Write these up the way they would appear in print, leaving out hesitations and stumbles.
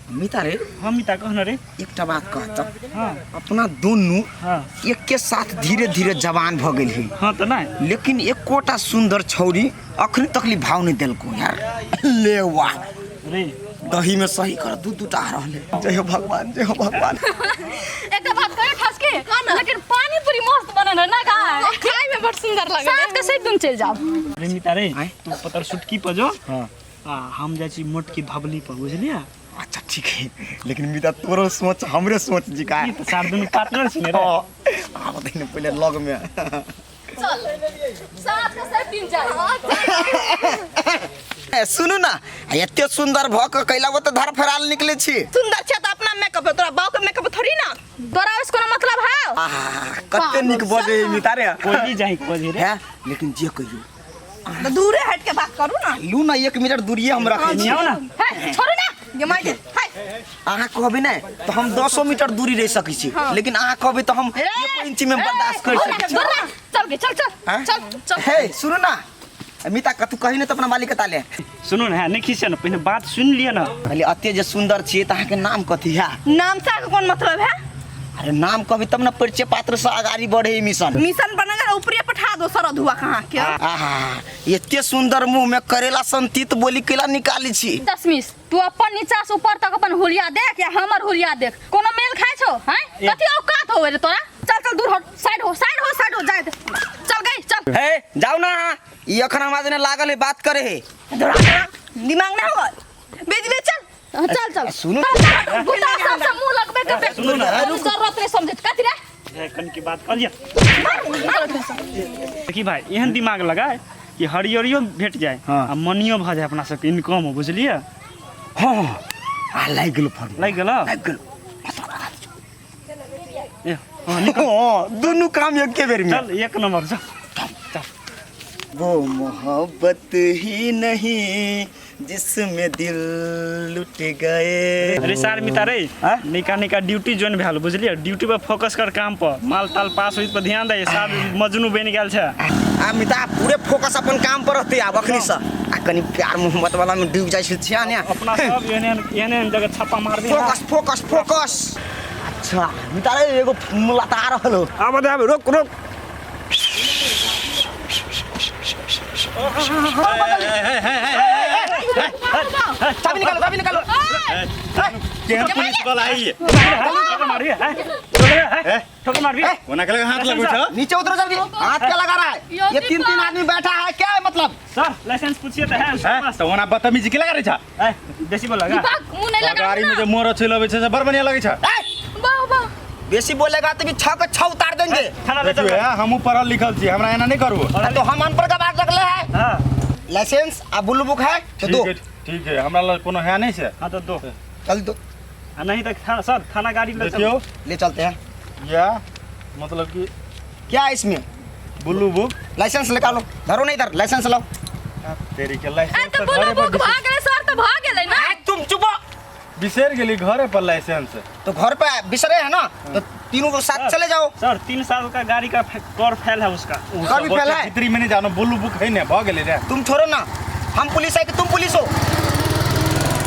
मिता रे। हाँ मिता, कह न रे। एकटा बात कहत। हाँ। अपना दुनू हाँ। एक के साथ धीरे धीरे जवान भ गेल है। हाँ तऽ नहि। लेकिन एकोटा सुंदर छौरी अखनी तकली भाव नहीं देलको यार। ले वाह रे दही में सही कर दू दूटा आ रहले। जय हो भगवान, जय हो भगवान। एकटा बात कहियो ठसके, लेकिन पानी पूरी मस्त बनल है ना गाय? खाय में बड़ सुंदर लगल। सात के सही तुम चलि जाओ। रे मिता रे, आँय? तू पतर सुटकी पर जो। हाँ। आ हम जाइ छी मोटकी धबली पर, बुझलियै? अच्छा ठीक है, लेकिन मिता तोरो सोच हमरे सोच जी का ई तऽ सार दुनू पार्टनर छी ने रे। हाँ, आब दिन पहिले लग में। चल सात के सही दिन जाओ। ए, सुनू ना, एते सुंदर भ के कैला वो तऽ धर फराल निकले छी। सुंदर छै तऽ अपना मेकअप है, तोरा बाप के मेकअप थोड़ी ना। तोरा ओइस कोनो मतलब है? आहा, कते नीक बजे मिता रे। कोई जाहि बजे रे। है, लेकिन जे कहियो तऽ दूरे हट के बात करू ना। लू ना, 1 मिनट दूरिये हम रखे छी। आओ ना। हे, छोड़ू ना। गे माय गे, हाय। अहाँ कहबै ने तऽ हम 10 मीटर दूरी रहि सकै छी, लेकिन अहाँ कहबै तऽ हम 1 इंच में बर्दाश्त कर सकै छी। चल गे, चल चल। हाँ? चल चल। हे सुनू ना मिता, कतू कही ने तऽ अपना मालिक के ताले। सुनू ने, नहीं खींचे ना, पहिने बात सुन लिअ ना। कहली अते जे सुंदर छियै तऽ अहाँके नाम कथी है? नाम से अहाँके कोन मतलब है? अरे नाम कहबै तब ना परिचय पात्र से अगाड़ी बढ़े मिशन। मिशन बनेगा ऊपरे पठा दो सर अधुआ कहाँ के। आहा, एते सुंदर मुंह में करेला संतीत बोली केला निकाली छी। दशमिश, तू अपन नीचा से ऊपर तक अपन हुलिया देख या हमर हुलिया देख, कोनो मेल खाय छौ? हैं, कथी औकात होवे रे तोरा? चल चल दूर हो, साइड हो, साइड हो, साइड हो, जाय दे। चल गई चल। हे जाओ ना, ई अखन हमरा जने लागल है बात करे है। तोरा दिमाग ना हो, भेज दे चल। हाँ, चल चल। सुनू। चल, चल, गुंडा सब से मुंह लगबे के बे। सुनू ना। कोनो जरूरत नहीं समझे कथी रे? हे, कन की बात कर लिया। देखी भाई, एहन दिमाग लगाए कि हरियरियो भेट जाए। हाँ। आ मनियो भऽ जाए अपना सबके इनकम हो, बुझलियै? हाँ, आ लागि गेलो फॉर्म। लागि गेलो? लागि गेलो। ए, हाँ, निकल। हाँ, दुनू काम एके बेर में। चल एक नंबर चल। चल। वो मोहब्बत ही नहीं जिसमें दिल लुट गए। अरे सार मिता रे, हाँ? निका निका ड्यूटी ज्वाइन भेल, बुझलियै? ड्यूटी पर फोकस कर, काम पर माल ताल पास होइत पर ध्यान दे, सार मजनू बनि गेल छै। आ मिता पूरे फोकस अपन काम पर रहते आब अखनी से। आ कनी प्यार मोहब्बत वाला में डूब जाइ छै छिया ने। अपना सब एहन एहन एहन एहन जगह छापा मार दे। Focus focus focus. अच्छा मिता रे, एगो मुलाता आ रहल हो। आब दे, आब रोक रोक। चाबी निकालो, चाबी निकालो। केहन पुलिस वाला आई ठोकर मारबी है, ठोकर ठोकर मारबी। कोना के लगा हाथ लगबै छ? नीचे उतरो जल्दी। हाथ क्या लगा रहा है? ये तीन तीन आदमी बैठा है, क्या है मतलब? सर लाइसेंस पूछिए तो है उसके हैं? पास। तऽ ओना बदतमीजी के लगा रहे छ? ए, बेसी बोल लगा। दीपक, मुंह नहीं लगा गाड़ी में जे मोर छै लबै छै से बड़ बढ़िया लगै छ। वाह वाह। बेसी बोलेगा तो भी 6 के 6 उतार देंगे। थाना ले चल। देखियौ, हमहूँ पढ़ल लिखल छी, हमरा एना नहि करू। तो हम अनपढ़ का बात रखले है। हाँ। लाइसेंस आ ब्लू बुक है तो दो। ठीक है, ठीक है, हमरा लग कोनो है नहीं से। हाँ तो दो। चल दो। आ नहीं तो थाना सर, थाना गाड़ी ले चलो। देखियौ। ले चलते हैं। या मतलब कि क्या है इसमें? Blue book. लाइसेंस निकालो, धरो नहीं इधर, लाइसेंस लाओ। तेरी के ए लाइसेंस तऽ तऽ ब्लू घरे पर बुक भऽ गेलै सर, तऽ भऽ गेलै ना। आ, तुम चुप हो। बिसरि गेली घरे पर लाइसेंस। तो घर पे बिसरे है ना, तो तीनों को साथ चले जाओ। सर 3 साल का गाड़ी का कर फैल है उसका। कर भी फैल है? भीतरी में नहीं जानो, ब्लू बुक है ने, भ गेलै रे। तुम छोड़ो ना, हम पुलिस है कि तुम पुलिस हो?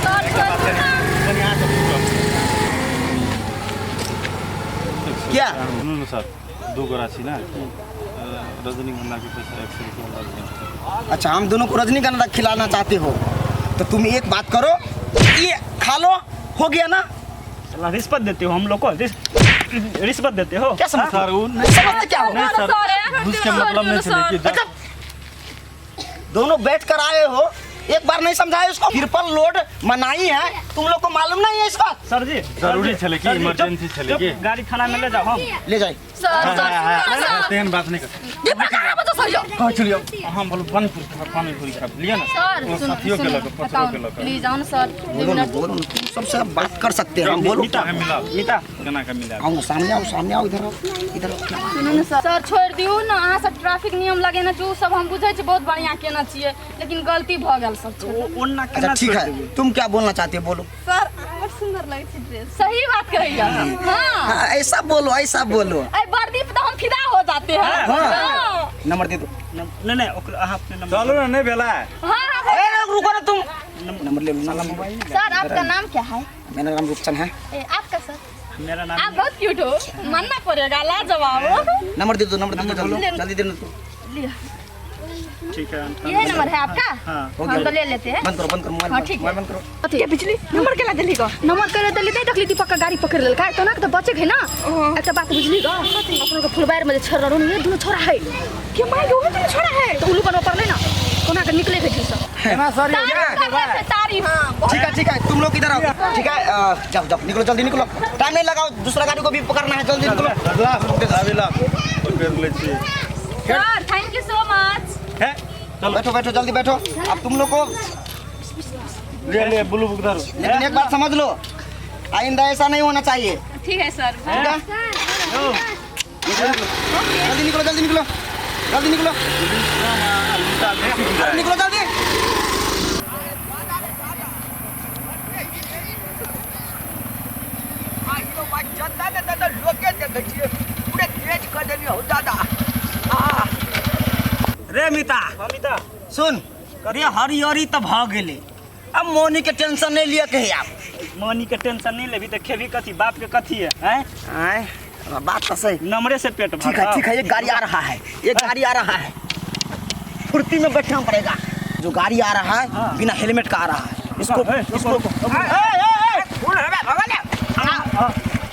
सर छोड़ू ना। कनी अहाँ सब पूछब। क्या? सुनू ने सर, दू गोरा छी ने, रजनीगंधा के पैसा 100 रुपया लग जाए। अच्छा, हम दोनों को रजनीगंधा खिलाना चाहते हो तो तुम एक बात करो, ये खा लो, हो गया ना? साला रिश्वत देते हो हम लोग को, रिश्वत देते हो। क्या समझते सर, हो? वो नहीं समझते क्या हो? नहीं सर, सर, घूस के मतलब नहीं छलै कि अच्छा, दोनों बैठ कर आए हो, एक बार नहीं समझाए उसको। ट्रिपल लोड मनाई है, तुम लोग को मालूम नहीं है इस बात? सर जी, जरूरी सर जी, छलै कि सर जी, इमरजेंसी चुप, छलै चुप, कि? गाड़ी थाना में ले जाओ हम। ले जाए। सर, सर, सुनू ना, सर। तेहन बात नहीं कर। दीपक, कहाँ बचो सर यो? कहाँ चलियो? हम बोलो पानी पूरी खा, पानी पूरी खा लिया ना। सर, वो सुनो, साथियों के सुनो, लगे, पत्थरों बताओ, के लगे। प्लीज आओ ना सर, दो बोलो ना, मिनट। बोलो ना, तुम सबसे बात कर सकते हैं हम, बोलो। मिता, मिला। मिता। केना के मिला? आओ ना, सामने आओ, सामने आओ, इधर आओ, इधर आओ। क्या बात? सुनू ना सर, सर छोड़ि दियौ ने, अहाँ सब ट्रैफिक नियम लगेने छी, ओ सब हम बुझै छी, बहुत बढ़िआँ केने छियै, लेकिन गलती भऽ गेल सर, छोड़ि दियौ। ओन्ना अच्छा केना ठीक छोड़ि है, देबै? तुम क्या बोलना चाहते हो बोलो। सर, बड़ सुंदर लगै छै ड्रेस। सही बात कहैया। हाँ। हाँ, ऐसा बोलो, ऐसा बोलो। ऐ वर्दी पे तो हम फिदा हो जाते हैं। हाँ। हाँ। नंबर दे दो। नहीं नहीं, ओकरा अहाँ अपने नंबर चलू ने, नहीं भेलै। हाँ, हाँ, ए, रुको ना तुम, नंबर ले लो ना। सर आपका नाम क्या है? मेरा नाम रूपचंद है। ए, आपका सर? मेरा नाम आप बहुत क्यूट हो, मानना पड़ेगा, लाजवाब हो। नंबर दे दो, नंबर दे दो, जल्दी जल्दी दे दो। लिया। ठीक है। ये नंबर है आपका? हाँ। हो हम गया। तो ले लेते हैं। बंद करो, बंद करो मोबाइल। हाँ, बंद- ठीक है। मोबाइल बंद करो। के बिजली नंबर केला देली ग? नंबर केला देली नहीं देखली, दीपक का गाड़ी पकड़ लेलकै तो ना तो बचे है ना। एकटा बात बुझली ग, अपन के फुलबार में जे छोरा रहनु ने दुनु छोरा है के my गे, उहे दुनु छोरा है तो उल्लू बनवा पड़ले ना, कोना के निकले के ठीक से। ना सॉरी। तारीफ कर रहे थे, तारीफ। ठीक है, ठीक है, तुम लोग इधर आओ। ठीक है, जाओ जाओ, निकलो जल्दी निकलो, टाइम नहीं लगाओ, दूसरा गाड़ी को भी पकड़ना है, जल्दी निकलो। अभी ला पकड़ लै छी। Sir thank you so much. है चलो। बैठो बैठो जल्दी बैठो। अब तुम लोग को ले ले ब्लू बुक धरू। लेकिन एक बात समझ लो, आइंदा ऐसा नहीं होना चाहिए। ठीक है सर। ठीक है, जल्दी निकलो, जल्दी निकलो, जल्दी निकलो, अरे निकलो जल्दी। रे मिता। अमिता। सुन रे, हरियरी तो भ गेलै, अब मोनी के टेंशन नहीं लिया के आप। मनी के टेंशन नहीं लेबी तऽ खेबी कथी, बाप के कथी है हैं? आय बात तो सही। नमरे से पेट ठीक है, ठीक है, एक गाड़ी आ रहा है, एक गाड़ी आ रहा है, फुर्ती में बैठना पड़ेगा। जो गाड़ी आ रहा है बिना हेलमेट का आ रहा है, इसको इसको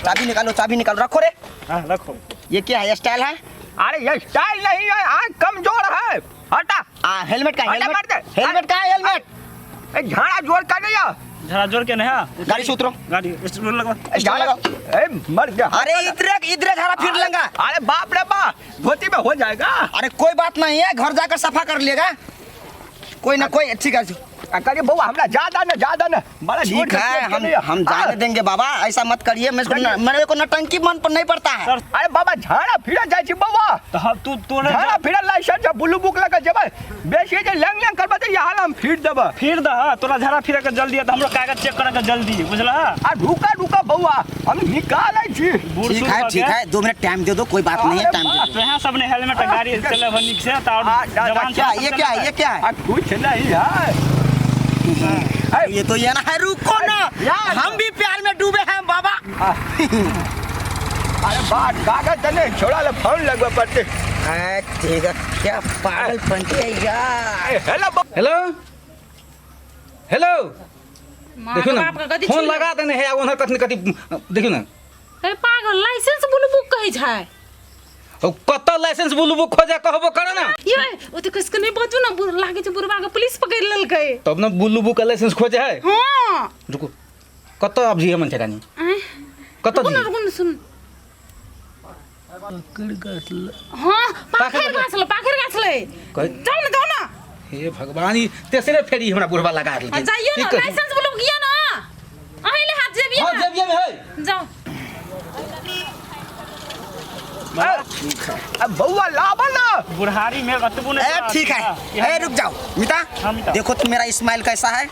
चाबी निकालो, चाबी निकालो, रखो रे। हाँ रखो। ये क्या है, स्टाइल है? अरे ये स्टाइल नहीं है, आँख कमजोर है। हटा। आ हेलमेट का हटा हेलमेट मार दे। हेलमेट का है, हेलमेट। ए, झाड़ा जोर का नहीं है। झड़ा जोर के नहीं है। गाड़ी से उतरो। गाड़ी स्टूल लगवा। स्टूल लगाओ। ए, मर गया। अरे इधर इधर झाड़ा फिर लेंगा। अरे बाप रे बाप, धोती में हो जाएगा। अरे कोई बात नहीं है, घर जाकर सफा कर लेगा कोई ना कोई। ठीक है। अरे बउआ हमरा ज्यादा न ज्यादा न बड़ा जोर ठीक के है, तेज हम के नहीं। हम जाने देंगे बाबा, ऐसा मत करिए। मेरे को मेरे को नौटंकी मन पर नहीं पड़ता है। सर अरे बाबा झाड़ा फिरा जाइ छी बउआ। तऽ हम तू तोरे झाड़ा फिरा लाइसेंस आ ब्लू बुक लगा जेबै, बेसी जे लंग लंग करबै तऽ यहाँ हम फिर देबै। फिर दह, तोरा झाड़ा फिरे के जल्दी है तऽ हमरो कागज चेक करे के जल्दी, बुझलह? आ रुका रुका बउआ, हम निकालै छी। बूढ़ ठीक सूढ़ है भऽ ठीक गेल। है, 2 मिनट टाइम दे दो, कोई बात नहीं है, अरे टाइम दे दो। तोहे सब ने हेलमेट आ गाड़ी चलेबह नीक से तऽ आ, आओर जा, जा, जवान क्या सब ये क्या है, ये क्या है? आ कुछ नहीं है। ये तो ये ना है, रुको ना, यार। हम भी प्यार में डूबे हैं बाबा। अरे बात कागज तऽ नहि छोड़ा ले, फोन लगबऽ पड़तै। ठीक है, क्या पागल है यार। ए, हेलो हेलो हेलो, देखियौ ने फोन लगा देने है, ओनहर कथी कथी देखियौ ने। अरे पागल, लाइसेंस ब्लू बुक कहै छै। ओ कतऽ लाइसेंस ब्लू बुक खोजे कहबो करे ना। ये ओते कसके नहि बजू ना, लागै छै बुढ़बा के पुलिस पकड़ि लेलकै। तब ने ब्लू बुक के लाइसेंस खोजे है। हाँ। रुकू, कतऽ अब जी हमन छै रानी? आँय? कतऽ रुकू जी? ना, रुकू ना, सुन। हाँ, पाखर गाछ ले, पाखर गाछ ले। जाउ ना, जाउ ना। हे भगवान, ई तेसरे फेरी हमरा बुढ़बा लगा देलकै। आ जाइयो ना, की कही? लाइसेंस ब्लू बुक या ना। अहीं ले हाथ जेबिए हाँ, ना। जेबिए में है। जाओ। अब बउआ लाबऽ ना। बुढ़ारी में कतबो नहि ए ठीक है, ए रुक जाओ मिता। हाँ, मिता। देखो तो मेरा स्माइल कैसा है।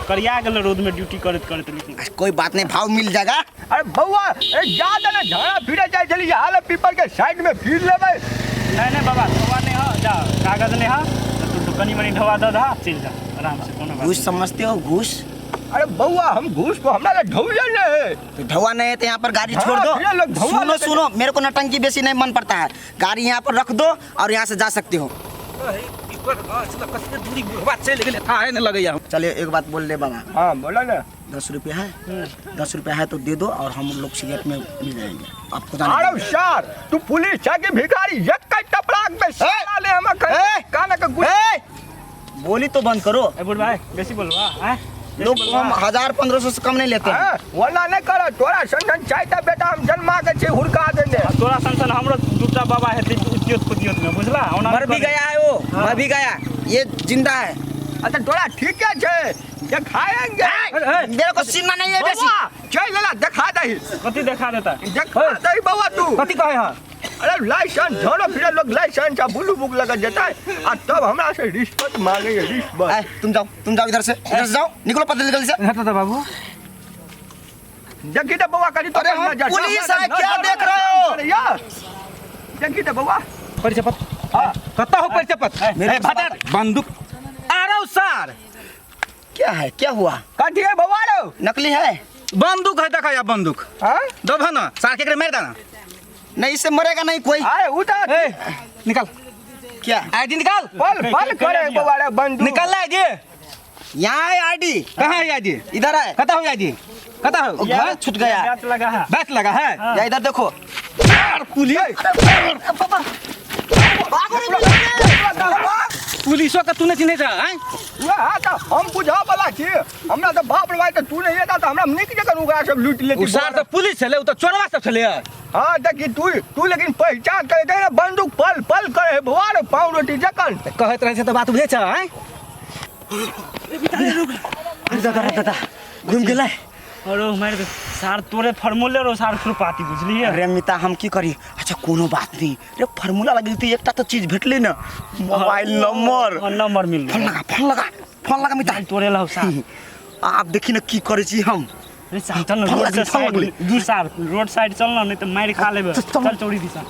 करिया गेल रौद में ड्यूटी करैत करैत, लेकिन कोई बात नहीं, भाव मिल जाएगा। अरे बउआ, ए ज्यादा ना झाड़ा फिरे जाइ छली, हाल पीपर के साइड में फिर लेबै। नहीं नहीं बाबा, ढोआ नहीं है, जा कागज नहीं है तो तू कनी मनी ढोआ दऽ दह, चलि जा आराम से, कोनो बात घूस नहीं। समझते हो घूस? अरे बउआ हम घूस को हमरा ले ढौले नहीं है। तो ढवा नहीं है तो यहाँ पर गाड़ी छोड़ दो। हाँ, लोग ढवा सुनो लेते सुनो, मेरे को नौटंकी बेसी नहीं मन पड़ता है, गाड़ी यहाँ पर रख दो और यहाँ से जा सकते हो। दूरी बुढ़बा चलि गेलै, थाहे नहि लगैया। चलिए एक बात बोल ले बाबा। हाँ बोला ना। 10 रुपया है, 10 रुपया है तो दे दो और हम लोग सिगरेट में मिल जाएंगे आपको जाने अरे देंगे। सर तू पुलिस है कि भिखारी, एक का टपराक में साला ले हम ए! कान के गुड़। ए! बोली तो बंद करो। ए बुढ़ भाई, बेसी बोलबा हैं? लोग हम 1000-1500 से कम नहीं लेते हैं। हाँ, वरना नहीं करो, तोरा सन सन चाहता बेटा हम जन्मा के छी हुड़का देने। तोरा सन सन हमरो दूटा बाबा हेतै उद्योत पुद्योत में, बुझला? ओना मर भी गया है वो, मर भी गया, ये जिंदा है। अच्छा तोरा ठीक है छे, देखाएंगे। मेरे को सीना नहीं है बेसी। बउआ चल लेला देखा दही। कथी देखा देता? देखा दही बउआ तू। कथी कहै है? अरे लाइसेंस झोरो फिरे लोग लाइसेंस आ ब्लू बुक लगा देता है, आ तब हमरा से रिश्वत मांगे रिश्वत। ए, तुम जाओ, तुम जाओ इधर से, इधर से जाओ, निकलो पतली गली से। हट तो बाबू। देखी तो बउआ करी तो अरे हम नजर- पुलिस है, नजर- क्या नजर- देख रहे हो? अरे यार देखी तो बउआ। परिचय पत्र। हाँ, कतऽ हो परिचय पत्र? मेरे ए, भटर, बंदूक। आरो सर। क्या है, क्या हुआ? कथी है बउआ रो? नकली है। बंदूक है देखा या बंदूक हाँ दब ना सार के एकरे मार देना नहीं इससे मरेगा नहीं कोई अरे उ तो ए निकाल क्या आईडी निकाल पल पल करे बौआ रे बंदूक निकाल ले आईडी यहाँ है आईडी कहाँ है आईडी इधर है कता हो आईडी कता हो घर छूट गया जांच लगा है बैच लगा है या इधर देखो पुलिस पुलिसो के तू नहीं चिन्है छ आँय वएह तऽ हम बुझऽ वाला छी हमरा तऽ बाप रे भाई तऽ तू नहीं एता तऽ हमरा नीक जकाँ ओकरा सब लूटि उ लेती सार तऽ पुलिस छलै उ तऽ चोरवा सब छलै हाँ देखी तू तू लेकिन पहचान करे दे ने बंदूक पल पल करे है बौआ रे पाव रोटी जकन कहैत रहै छै तऽ बात बुझै छ आँय दादा दादा घूम गेलै अरे मार दे सार तोरे फार्मूले रो सार खुरपाती बुझलिए अरे मिता हम की करी अच्छा कोनो बात नहीं रे फार्मूला लगी तो एकटा तो चीज भेटले ना मोबाइल नंबर हाँ, नंबर मिल फोन लगा फोन लगा फोन लगा मिता तोरे लाओ सार आप देखी ना की करे छी हम अरे सार चल ना फोन रोड लगली, से फोन साइड लगली। दू सार रोड साइड चल ना नहीं तो मार खा लेबे चल, चल। चल चोरी दिशा।